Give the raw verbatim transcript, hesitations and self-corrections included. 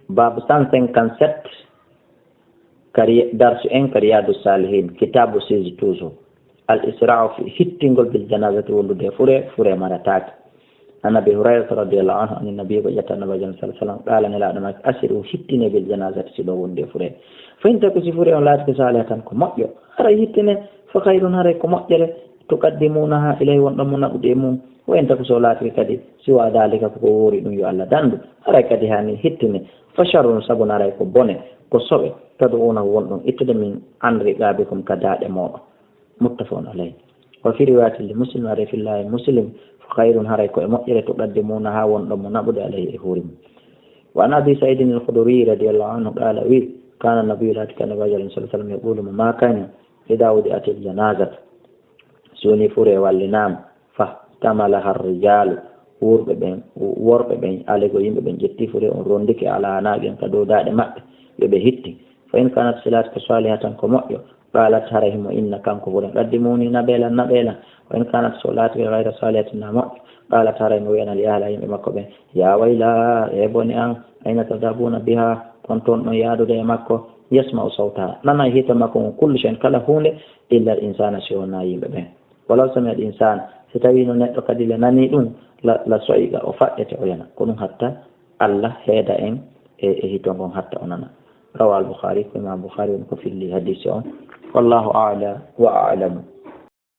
Baabu cent cinquante-sept, kari darsu en ka Riyadu Salihin, kitabu seize toujours. Al isra'u fi hittingol bil janazati wondude fure, fure marataake. An Abi Hurairata radiyallahu anhu, an Nabi ko ƴetta Nabi sallallahu alaihi wasallam, qala nelaɗo ma, asiru hittine bil janazati si ɗo wondude fure. Fa in taku si fure on laati ko salihatan ko moƴƴo, haray hittine, fa khairun haray ko moƴƴere, tuqaddimunaha ilayhi wonɗon mo naɓude e mum. Wa in taku so laati kadi siwa dalika ko ko wori ɗum yo Allah dandu, haray kadi hani hittine. Fa sharrun sabu haray ko bone, ko soɓe, tad'unahu wonɗon ittude min an riqabikum ka daaɗe mooɗon. Muttafaqun alayhi. Wa fi riwayatin li Muslim, haray fi laawi Muslim, fa khairun haray ko e moƴƴere tuqaddimunaha wonɗon mo naɓude alayhi e hoore mum. Wa an Abi Sa'idin al-Khudri radiyallahu anhu qala wi, kana Nabiyyu laati ka Nabi sallallahu alaihi wasallam yaqulu ma kana idha wudi'atil janazatu. Si woni fure wallinaama, fa tamala har rijalu, worɓe ɓen, worɓe ɓen, alego yimɓe ɓen ƴetti fure on rondike ala anaqihim ka dow daaɗe maɓɓe, yo ɓe hitti. Fa in kanat si laati ko salihatan ko moƴƴo, qalat haray himo inna kanko fure, qaddimuni naɓelan, naɓelan. Wa in kanat so laati ghayra salihatin na moƴƴo, qalat haray mo wi'ana li ahla yimɓe makko ɓen, ya wayla, e bone an, ayna tadhabuna biha, kon ton ɗon yaadude e makko, yasma'u sawtaha, nana hito makko ngon kullu shay'in kala hunde, illa al insana si wona yimɓe ɓen. Walaw sami al insan, si tawino neɗɗo kadi le nani ɗum, la, la so'iqa o faɗɗete o yana. Ko ɗum hatta Allah heeda en e, e hito ngon hatta o nana. Rawa al Bukhari, ko Imam Bukhari woni ko filli hadisi on. Wallahu a'la wa a'lamu.